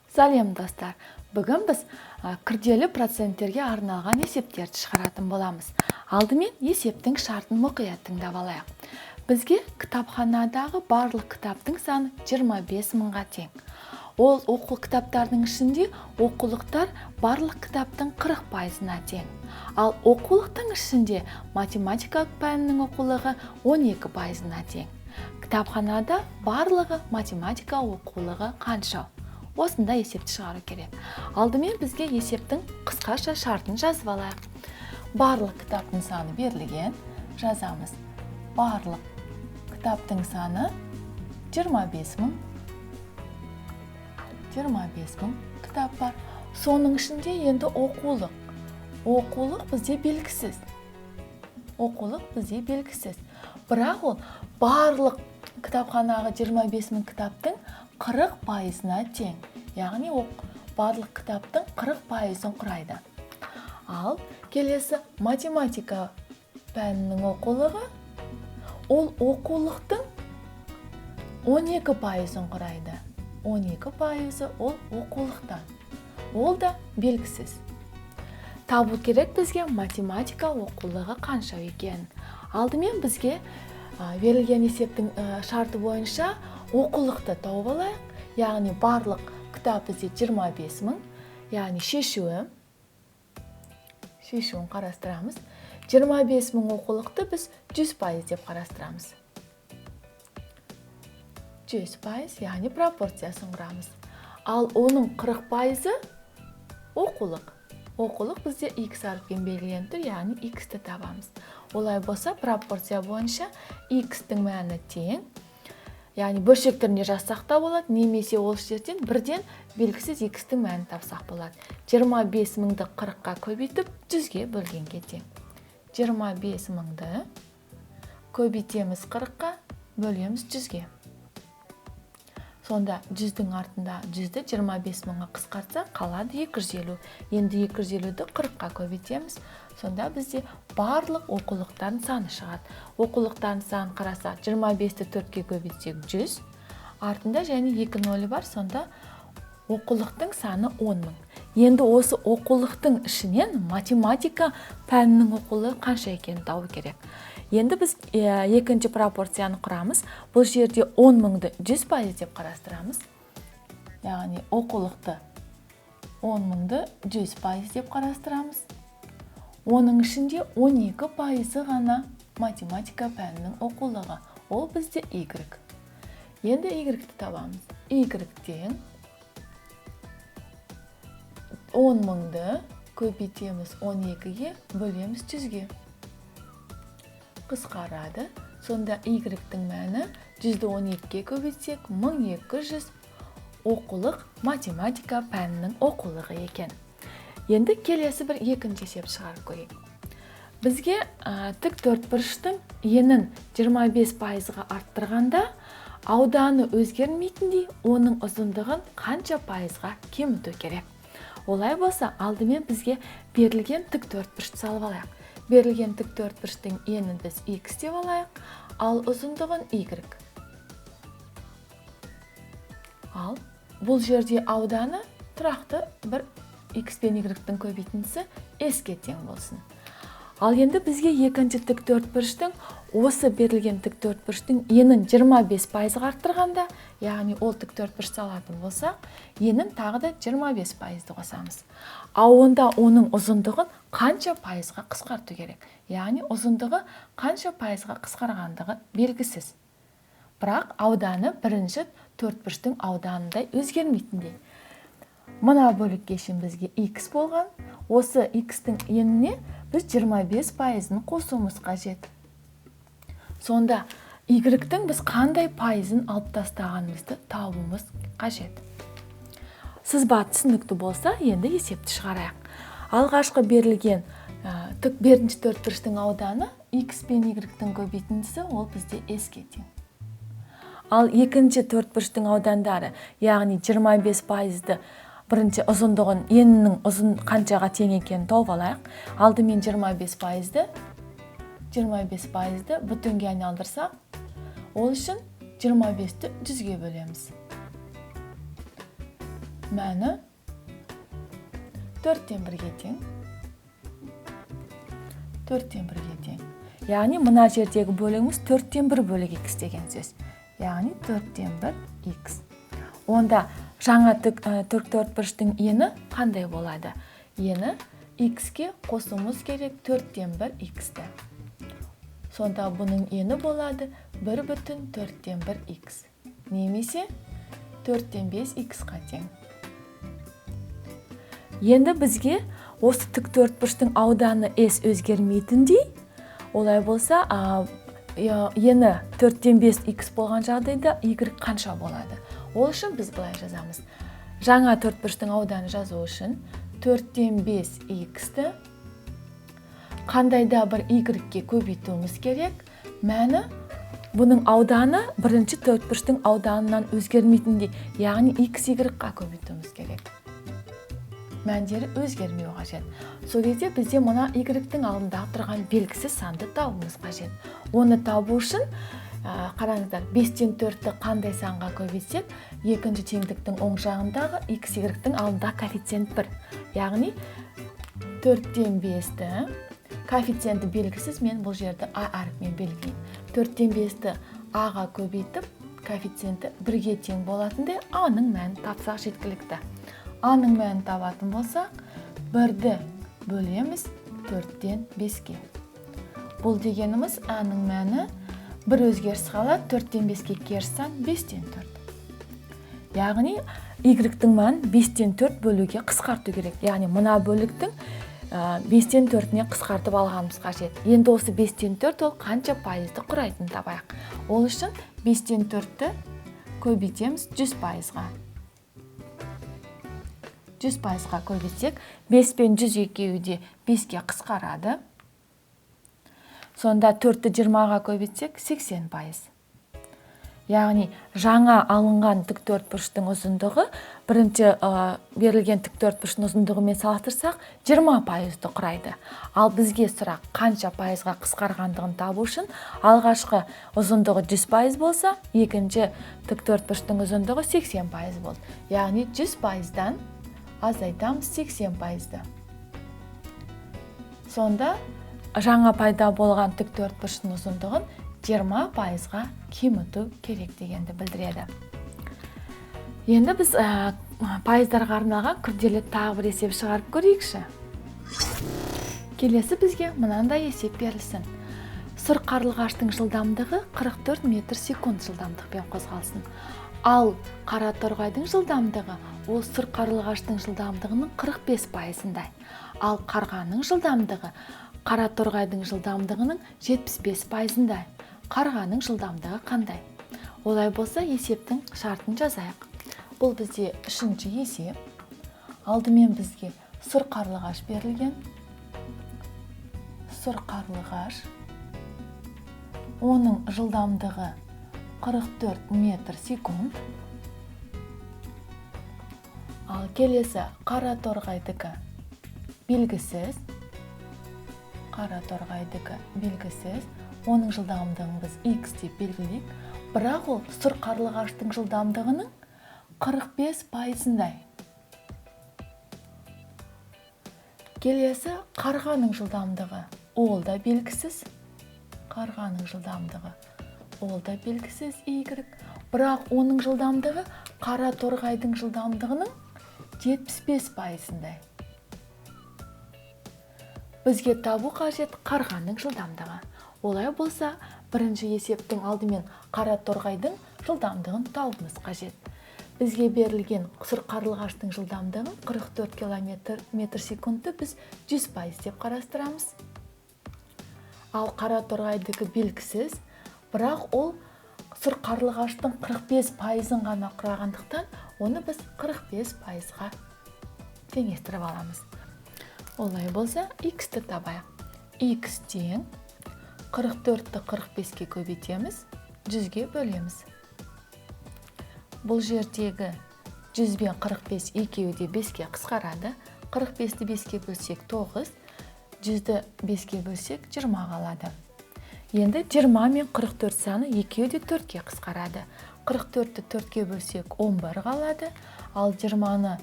Сәлем, достар! Бүгін біз күрделі проценттерге арналған есептерді шығаратын боламыз. Алдымен есептің шартын мұқият тыңдап алайық. Бізге кітапханадағы барлық кітаптың саны 25 мыңға тең. Ол оқу кітаптардың ішінде оқулықтар барлық кітаптың 40 пайызына тең. Ал оқулықтың ішінде математика пәнінің оқулығы 12 пайызына тең. Кітапханада барлығы математика оқулығы қанша? Осындай есепті шығару керек. Алдымен бізге есептің қысқаша шартын жазып алайық. Барлық кітаптың саны берілген, жазамыз. Барлық кітаптың саны 25 мың. 25 мың кітап бар. Соның ішінде енді оқулық. Оқулық бізде белгісіз. Оқулық бізде белгісіз. Бірақ ол барлық кітапханағы 25 мың кітаптың 40 пайызына тең. Яғни барлық кітаптың 40 пайызын құрайды. Ал келесі математика пәнінің оқулығы, ол оқулықтың 12 пайызын құрайды. 12 пайызы ол оқулықтан. Ол да белгісіз. Табу керек бізге математика оқулығы қанша екенін. Алдымен бізге берілген есептің шарты бойынша оқулықты тауып алайық. Яғни барлық кітап бізде 25 мың, яғни шешуін қарастырамыз. 25 мың оқулықты біз 100% деп қарастырамыз. 100%, яғни пропорциясын құрамыз. Ал оның 40 пайызы оқулық. Оқулық бізде x әріппен белгіленіп тұр, яғни x-ті табамыз. Олай болса, пропорция бойынша x-тің мәні тең, яғни бөлшек түрінде жазсақ та болады, немесе ол жерден бірден белгісіз x-тің мәнін тапсақ болады. 25 мыңды 40-қа көбейтіп, 100-ге бөлгенге тең. 25 мыңды көбейтеміз 40-қа, бөлеміз 100-ге. Сонда 100-дің артында 100-ді 25 мыңға қысқартсақ, қалады 250. Енді 250-ді 40-қа көбейтеміз. Сонда бізде барлық оқулықтардың саны шығады. Оқулықтардың санын қарасақ, 25-ті 4-ке көбейтсек 100. Артында және 2 нөлі бар, сонда оқулықтың саны 10 мың. Енді осы оқулықтың ішінен математика пәнінің оқулығы қанша екенін табу керек. Енді біз екінші пропорцияны құрамыз. Бұл жерде 10 мыңды 100% деп қарастырамыз. Яғни оқулықты 10 мыңды 100% деп қарастырамыз. Оның ішінде 12 пайызы ғана математика пәнінің оқулығы. Ол бізде Y. Енді Y-ті табамыз. Y тең 10 мыңды көбейтеміз 12-ге, бөлеміз 100-ге. Қысқарады. Сонда Y-тің мәні 100-ді 12-ге көбейтсек, 1200 оқулық математика пәнінің оқулығы екен. Енді келесі бір екінші есеп шығарып көрейік. Бізге тік төртбұрыштың енін 25 пайызға арттырғанда, ауданы өзгермейтіндей оның ұзындығын қанша пайызға кеміту керек? Олай болса, алдымен бізге берілген тік төртбұрышты салып алайық. Берілген тік төртбұрыштың енін біз x деп алайық, ал ұзындығын y. Ал бұл жерде ауданы тұрақты бір x пен y-тің көбейтіндісі s-ке тең болсын. Ал енді бізге екінші тік төртбұрыштың, осы берілген тік төртбұрыштың енін 25 пайызға арттырғанда, яғни ол тік төртбұрыш салатын болсақ, енін тағы да 25 пайызды қосамыз. Ал онда оның ұзындығын қанша пайызға қысқарту керек? Яғни ұзындығы қанша пайызға қысқарғандығы белгісіз. Бірақ ауданы бірінші төртбұрыштың ауданындай өзгермейтіндей. Мына бөлікке шейін бізге x болған, осы x-тің еніне біз 25 пайызын қосуымыз қажет. Сонда y-тің біз қандай пайызын алып тастағанымызды табуымыз қажет. Сызба түсінікті болса, енді есепті шығарайық. Алғашқы берілген тік бірінші төртбұрыштың ауданы x пен y-тің көбейтіндісі, ол бізде s-ке тең. Ал екінші төртбұрыштың аудандары, яғни 25 пайызды бірінші ұзындығын, енінің ұзын қаншаға тең екенін тауып алайық. Алдымен 25 пайызды бүтінге айналдырсақ, ол үшін 25-ті 100-ге бөлеміз. Мәні 4-тен 1-ге тең. 4-тен 1-ге тең. Яғни мына жердегі бөлігіміз 4-тен 1 бөлік х деген сөз. Яғни 4-тен 1 х. Онда жаңа тік төртбұрыштың ені қандай болады? Ені х-ке қосуымыз керек 4-тен 1 х-ті. Сонда бұның ені болады 1,4-тен 1 х. Немесе 4-тен 5 х-қа тең. Енді бізге осы тік төртбұрыштың ауданы S өзгермейтіндей, олай болса, ені 4-тен 5 х болған жағдайда y қанша болады? Ол үшін біз былай жазамыз. Жаңа төртбұрыштың ауданы жазу үшін 4-тен 5 х-ті қандай да бір y-ке көбейтуіміз керек. Мәні бұның ауданы бірінші төртбұрыштың ауданынан өзгермейтіндей, яғни x y-қа көбейтуіміз керек. Мәндері өзгермеу қажет. Сол кезде бізде мына y-тің алдында тұрған белгісіз санды табуымыз қажет. Оны табу үшін, қараңыздар, 5-тен 4-ті қандай санға көбейтсек, екінші теңдіктің оң жағындағы x y-тің алдында коэффициент 1. Яғни 4-тен 5-ті, коэффициенті белгісіз, мен бұл жерді а әрпімен белгілеймін. 4-тен 5-ті а-ға көбейтіп, коэффициенті 1-ге тең болатындай а-ның мәнін тапсақ жеткілікті. А-ның мәнін табатын болсақ, 1-ді бөлеміз 4-тен 5-ке. Бұл дегеніміз а-ның мәні бір өзгеріс қалады, 4-тен 5-ке кері сан 5-тен 4. Яғни y-тің мәнін 5-тен 4 бөлуге қысқарту керек. Яғни мына бөліктің 5-тен 4-іне қысқартып алғанымыз қажет. Енді осы 5-тен 4 ол қанша пайызды құрайтынын табайық. Ол үшін 5-тен 4-ті көбейтеміз 100%-ға. 100%-ға көбейтсек, 5 пен 100 екеуі де 5-ке қысқарады. Сонда 4-ті 20-ға көбейтсек, 80%. Яғни жаңа алынған тік төртбұрыштың ұзындығы бірінші берілген тік төртбұрыштың ұзындығымен салыстырсақ 20%-ды құрайды. Ал бізге сұрақ қанша пайызға қысқарғандығын табу үшін алғашқы ұзындығы 100% болса, екінші тік төртбұрыштың ұзындығы 80% болды. Яғни 100%-дан азайтамыз 80%-ды. Сонда жаңа пайда болған тік төртбұрыштың ұзындығын 20%-ға кеміту керек дегенді білдіреді. Енді біз пайыздарға арналған күрделі тағы бір есеп шығарып көрейікші. Келесі бізге мынандай есеп берілсін. Сұр қарлығаштың жылдамдығы 44 метр секунд жылдамдықпен қозғалсын. Ал қара торғайдың жылдамдығы ол сұр қарлығаштың жылдамдығының 45%-ындай. Ал қарғаның жылдамдығы қара торғайдың жылдамдығының 75%-ындай. Қарғаның жылдамдығы қандай? Олай болса есептің шартын жазайық. Бұл бізде үшінші есеп. Алдымен бізге сұр қарлығаш берілген. Сұр қарлығаш. Оның жылдамдығы 44 метр секунд. Ал келесі қара торғайдікі белгісіз. Қара торғайдікі белгісіз. Оның жылдамдығын біз x деп белгілейік. Бірақ ол сұр қарлығаштың жылдамдығының 45%-ындай. Келесі қарғаның жылдамдығы. Ол да белгісіз. Қарғаның жылдамдығы. Ол да белгісіз y. Бірақ оның жылдамдығы қара торғайдың жылдамдығының 75%-ындай. Бізге табу қажет қарғаның жылдамдығы. Олай болса, бірінші есептің алдымен қара торғайдың жылдамдығын табуымыз қажет. Бізге берілген сұр қарлығаштың жылдамдығын 44 километр метр секундты біз 100% деп қарастырамыз. Ал қара торғайдікі белгісіз, бірақ ол сұр қарлығаштың 45%-ын ғана құрағандықтан, оны біз 45%-ға теңестіріп аламыз. Олай болса, x-ті табайық. X тең 44-ті 45-ке көбейтеміз, 100-ге бөлеміз. Бұл жердегі 100 бен 45 екеуі де 5-ке қысқарады. 45-ті 5-ке бөлсек 9, 100-ді 5-ке бөлсек 20 қалады. Енді 20 мен 44 саны екеуі де 4-ке қысқарады. 44-ті 4-ке бөлсек 11 қалады, ал 20-ны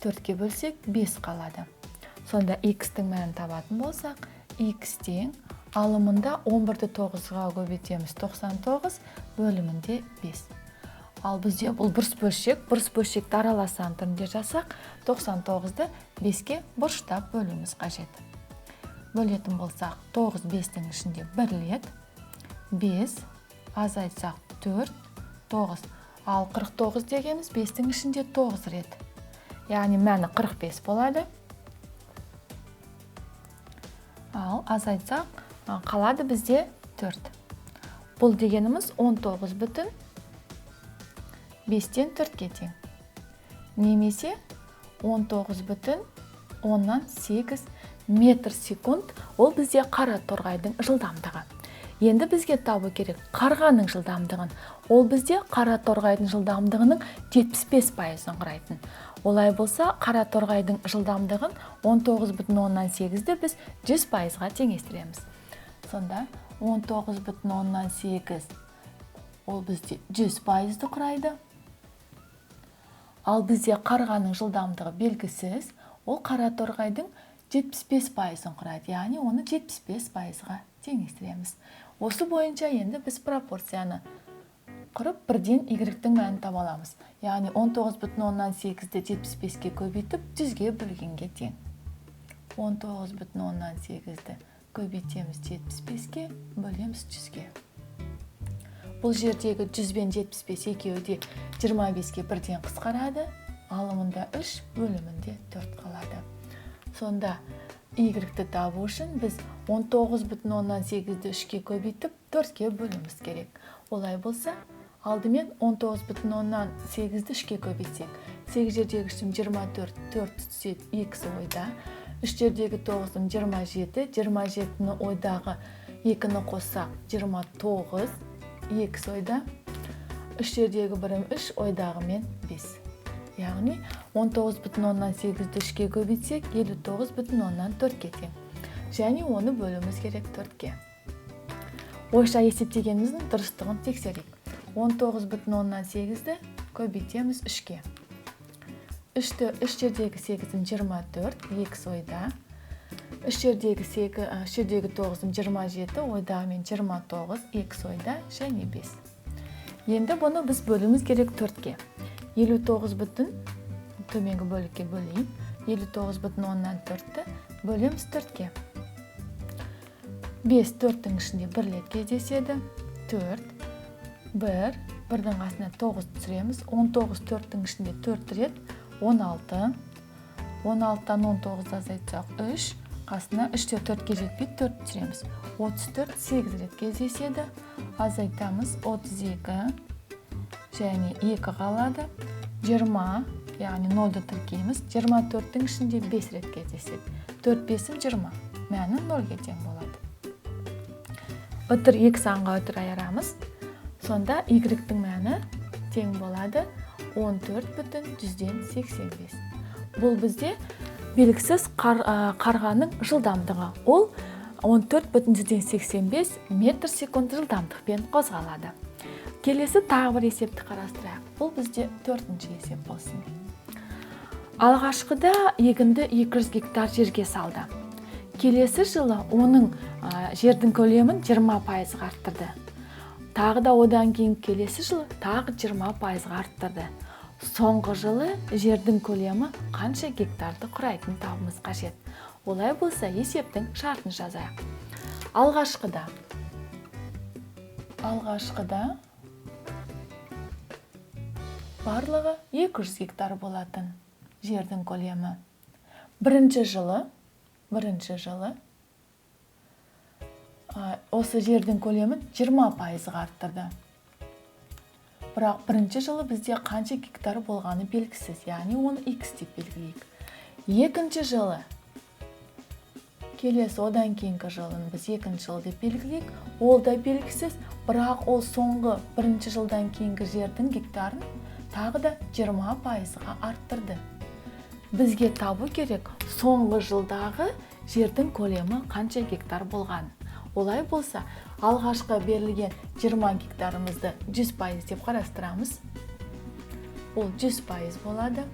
4-ке бөлсек 5 қалады. Сонда x-тің мәнін табатын болсақ, x тең алымында 11-ді 9-ға көбейтеміз 99, бөлімінде 5. Ал бізде бұл бұрыс бөлшек, бұрыс бөлшекті аралас сан түрінде жасақ, 99-ды 5-ке бұрыштап бөлуіміз қажет. Бөлетін болсақ, 9 5-тің ішінде 1 рет, 5 азайтсақ 4, 9. Ал 49 дегеніміз 5-тің ішінде 9 рет. Яғни мәні 45 болады. Ал азайтсақ, қалады бізде 4. Бұл дегеніміз 19 бүтін 5-тен 4-ке тең. Немесе 19 бүтін 8 метр секунд, ол бізде қара торғайдың жылдамдығы. Енді бізге табу керек қарғаның жылдамдығын. Ол бізде қара торғайдың жылдамдығының 75%-ын құрайтын. Олай болса, қара торғайдың жылдамдығын 19,8-ді біз 100%-ға теңестіреміз. Сонда 19,8 ол бізде 100%-ды құрайды. Ал бізде қарғаның жылдамдығы белгісіз, ол қара торғайдың 75%-ын құрайды, яғни оны 75%-ға теңестіреміз. Осы бойынша енді біз пропорцияны құрып, бірден y-тің мәнін таба аламыз. Яғни 19,8-ді 75-ке көбейтіп, 100-ге бөлгенге тең. 19,8-ді көбейтеміз 75-ке, бөлеміз 100-ге. Бұл жердегі 100 бен 75 екеуі де 25-ке бірден қысқарады, алымында 3, бөлімінде 4 қалады. Сонда y-ті табу үшін біз 19,8-ді 3-ке көбейтіп, 4-ке бөлуіміз керек. Олай болса, алдымен 19,8-ді 3-ке көбейтсек, 8 жердегі 3-ім 24, 4 түседі 2 ойда, 3 жердегі 9-ым 27, 27-ні ойдағы 2-ні қоссақ 29, 2 ойда, 3 жердегі 1-ім 3, ойдағымен 5. Яғни 19,8-ді 3-ке көбейтсек, 59,4-ке тең. Және оны бөлуіміз керек 4-ке. Ойша есептегеніміздің дұрыстығын тексерейік. 19,8-ді көбейтеміз 3-ке. 3 жердегі 8-ім 24, 2 ойда. 3 жердегі 9-ым 27, ойдағымен 29, 2 ойда және 5. Енді бұны біз бөлуіміз керек 4-ке. 59 бүтін, төменгі бөлікке бөлейін, 59,4-ті бөлеміз 4-ке. 5 4-тің ішінде 1 рет кездеседі. 4, 1, 1-дің қасына 9 түсіреміз. 19 4-тің ішінде 4 рет, 16. 16-тан 19 азайтсақ 3, қасына 3-те 4-ке жетпей 4 түсіреміз. 34 8 рет кездеседі. Азайтамыз 32 және 2 қалады. 20, яғни 0-ды тіркейміз. 24-тің ішінде 5 рет кездеседі. 4 5-ім 20, мәні 0-ге тең болады. Үтір 2 санға үтір айырамыз. Сонда y-тің мәні тең болады 14,85. Бұл бізде белгісіз қарғаның жылдамдығы. Ол 14,85 метр секунд жылдамдықпен қозғалады. Келесі тағы бір есепті қарастырайық. Бұл бізде 4-ші есеп болсын. Алғашқыда егінді 200 гектар жерге салды. Келесі жылы оның жердің көлемін 20%-ға арттырды. Тағы да одан кейін келесі жылы тағы 20%-ға арттырды. Соңғы жылы жердің көлемі қанша гектарды құрайтын табуымыз қажет. Олай болса, есептің шартын жазайық. Алғашқыда барлығы 200 гектар болатын жердің көлемі. Бірінші жылы осы жердің көлемін 20%-ға арттырды. Бірақ бірінші жылы бізде қанша гектар болғаны белгісіз, яғни оны x деп белгілейік. Екінші жылы, келесі одан кейінгі жылын біз екінші жыл деп белгілейік, ол да белгісіз, бірақ ол соңғы бірінші жылдан кейінгі жердің гектарын тағы да 20%-ға арттырды. Бізге табу керек соңғы жылдағы жердің көлемі қанша гектар болған. Олай болса, Алғашқы берілген 20 гектарымызды 100% деп қарастырамыз. Ол 100% болады.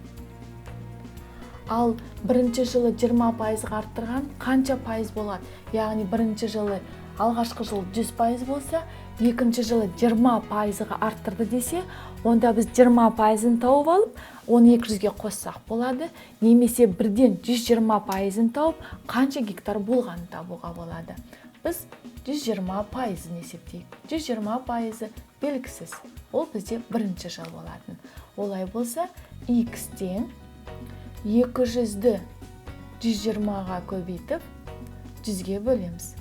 Ал бірінші жылы 20%-ға арттырған қанша пайыз болады? Яғни бірінші жылы, алғашқы жыл 100% болса, екінші жылы 20%-ға арттырды десе, онда біз 20%-ын тауып алып, оны 200-ге қоссақ болады, немесе бірден 120%-ын тауып, қанша гектар болғанын табуға болады. Біз 120%-ын есептейік. 120%-ы белгісіз. Ол бізде бірінші жыл болатын. Олай болса, x тең 200-ді 120-ға көбейтіп, 100-ге бөлеміз.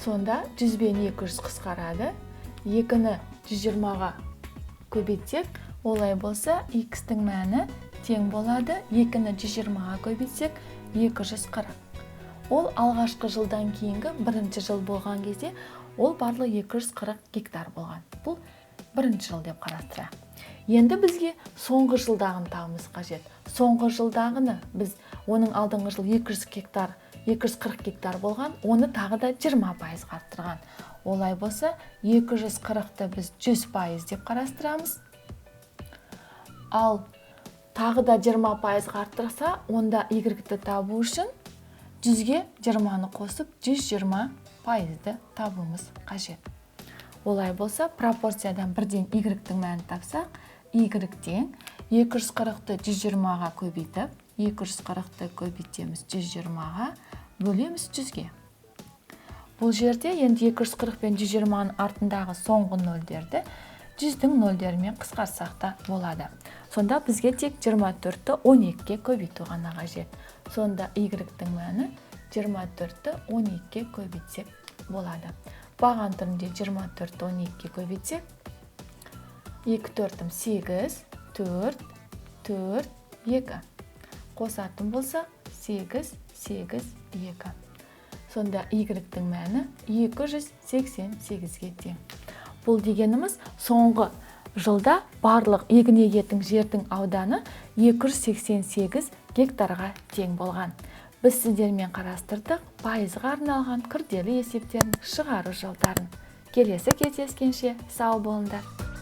Сонда 100 бен 200 қысқарады. 2-ні 120-ға көбейтсек, олай болса, x-тің мәні тең болады. 2-ні 120-ға көбейтсек, 240. Ол алғашқы жылдан кейінгі бірінші жыл болған кезде, ол барлығы 240 гектар болған. Бұл бірінші жыл деп қарастырайық. Енді бізге соңғы жылдағын табуымыз қажет. Соңғы жылдағыны біз оның алдыңғы жыл 200 гектар, 240 гектар болған, оны тағы да 20%-ға арттырған. Олай болса, 240-ты біз 100% деп қарастырамыз. Ал тағы да 20%-ға арттырса, онда y-ті табу үшін 100-ге 20-ны қосып, 120%-ды табуымыз қажет. Олай болса, пропорциядан бірден y-тің мәнін тапсақ, y тең 240-ты 120-ға көбейтіп, 240-ты көбейтеміз 120-ға, бөлеміз 100-ге. Бұл жерде енді 240 пен 120-ның артындағы соңғы нөлдерді 100-дің нөлдерімен қысқартсақ та болады. Сонда бізге тек 24-ті 12-ге көбейту ғана қажет. Сонда y-тің мәні 24-ті 12-ге көбейтсек болады. Баған түрінде 24-ті 12-ге көбейтсек, 2 төртім 8, 4, 4, 2. Қосатын болсақ, 8, 8, 2. Сонда y-тің мәні 288-ге тең. Бұл дегеніміз, соңғы жылда барлық егін егетін жердің ауданы 288 гектарға тең болған. Біз сіздермен қарастырдық пайызға арналған күрделі есептерін шығару жолдарын. Келесі кездескенше сау болыңдар.